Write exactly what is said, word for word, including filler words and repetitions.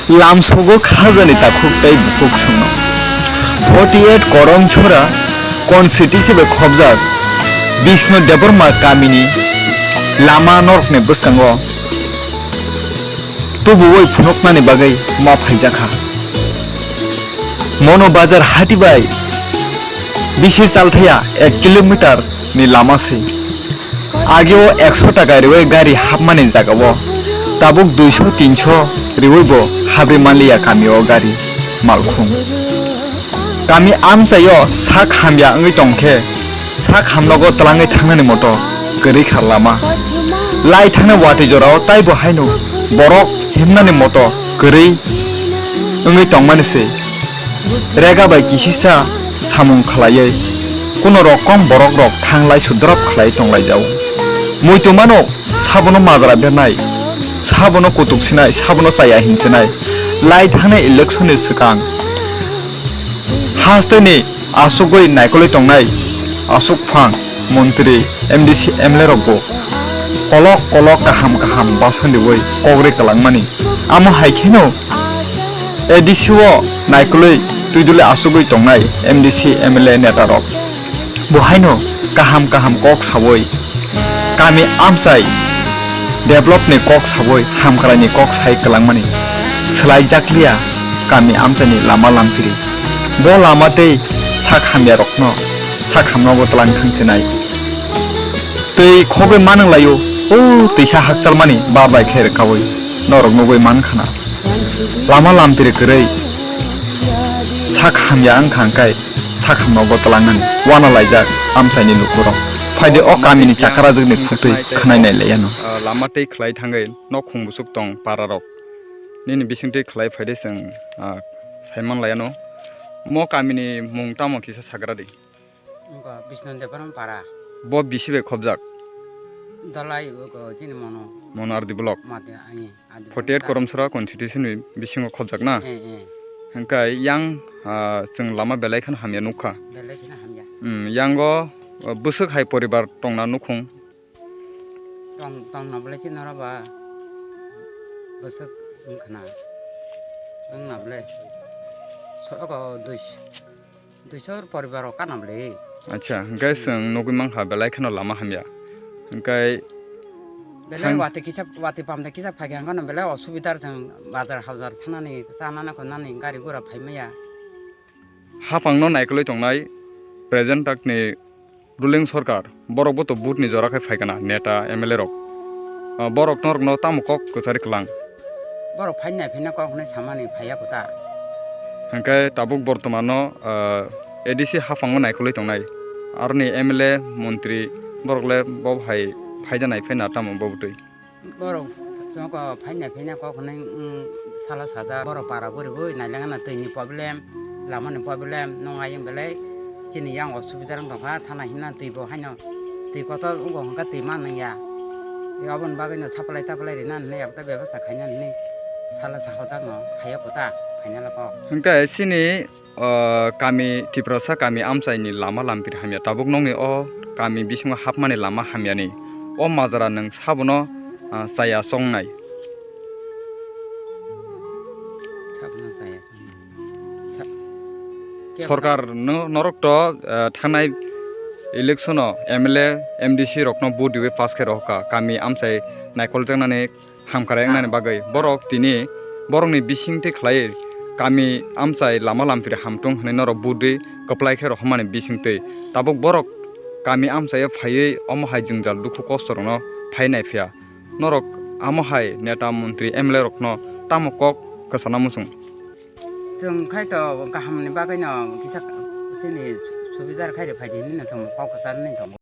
Lamsogo khajani takhuk tei bukhuk songno. Forty eight Korom Chora constituency bai khobjak Bishnu Debbarma kamini lama norokni bwskango tubuwi phunuknani bagwi ma phaijakha. Mono bazar hati bai bisi chalthaya ek kilometer ni lama se. Ageo ekso taka riwi gari hapmani jagao tabuk duiso tinso riwi bo habri manliya kamio gari malkhung. Kami amchaio sak hamya wngwi tongkhe sak hamnogo twlangwi thangnani moto kwrwi kha lama. Lai thangna watwi jorao taibo haino borok himnani moto kwrwi wngwi tongmani se. Rega bai kisisa samung khlaiwi kuno rokom borok rok thanglai sudrop khlai tonglaijao. Muitu mano sabono majra bernai, sabono kutuk sinai, sabono chaya hinsinai. Lai thangnai election ni swkang hasteni asugwi naikolwi tongnai asuk phang montri M D C M L A rok bo kolok kolok kaham kaham bason riwi kok ri kwlangmani. Amo hai kheno A D C o naikolwi twidulwi asugwi tongnai M D C M L A neta rok bo haino kaham kaham kok sawi kami amchai develop ni kok sawi hamkrai ni kok sai kwlangmani swlai jakliya kami amchai ni lama lampiri. Bo lama tei sak hamya rokno sak hamno bo twlang thang chenai. Tei khogwi manwng laio, o twisa hakchalmani bar bai khe rwkaui norok nugwi man khana. Lama lampiri kwrwi sak hamya wng kha hwnkhe sak hamno bo twlangnani uana laijak amchaini lukurok. Phaidi o kamini chakarajwkni khutwi khwnai nai laiya no. Ah, lama tei khlai thangwi nok khung bwswk tong para rok. Nini bisingtwi khlai phaidi chwng, ah, saiman laiya no. Mo kamini mung tamo kisa sagra di. Wngkha Bishnu Debbarma para. Bo bisi bai khobjak? Dalai wngkha chini mono. Mono R D block. Mate ani R D block. Forty eight Korom Chora constituency ni bisingo khobjak na? Eh, eh. Hwnkhe yang, ah, chwng lama belai kheno hamya nukha. Belai kheno hamya. Hmm, yango, ah, bwswk hai poribar tongna nukhung? Tong, tongna belai chini oro ba bwswk wngkhana. Wngna belai. Soko dui Duiso poribar rok kana bwle. Acha, hwnkhe chwng nugwi mankha belai kheno lama hamya. Hwnkhe belai thang- watwi kisa, watwi pamda kisa phaikha hwnkhe belai osubidar chwng bazar haujar thanani, chanani, khwnani, gari gura phaimaya. Haphangno naikolwi tongnai present takni ruling sorkar. Borok bo to vote ni jora khai phaikana neta M L A rok. Ah, borok norokno tamo kok kwchari kwlang? Borok phainai phaina kok hwnwi samani phaiya kwta. Hwnkhe tabuk bortomano, ah, A D C haphango naikolwi tongnai. Aroni M L A, montri borok le bo hai phaida nai phaina tamo bo bwtwi. Borok chwngkho phaina phaina kok hwnwi, mm, sala sajak. Borok para guriui nailangna twini problem, lamani problem, nung ayung belai chini yang osubida wng tongkha, thana himna twi bo haino twi kotor wng kha, twi man nangya. Aboni bagwino supply taplai rina hinwi yakta bebasta khaina hinwi sala sahojakno phaiya kwta, phainala kok. Hwnkhe chini O kami Tiprasa kami amchaini lama lampiri hamya. Tabuk nokni o kami bisingo hapmani lama hamyani. O majra nwng sabono, ah, chaya chongnai. Sabono chaya chongnai. Sa-, kebra- Sorkar no-, norok to, ah, thangnai election o M L A, M D C rokno vote riwi pass khe rohorkha. Kami amchai naikoljaknani hamkrai wngnani bagwi borok tini borokni bisingtwi khlaiwi kami amchai lama lampiri hamtung hwnwi norok budwi kwplai khe rohormani bisingtwi. Tabuk borok kami amchaio phaiwi omo hai jwngjal dukhu kostorokno phai naiphiya. Norok amo hai neta, montri, M L A rokno tamo kok kwchana muchung? Chwng khai to kahamni bagwino kisa chini subidar khai rw phaidi hinwi no chwng kok kwcharni tongo.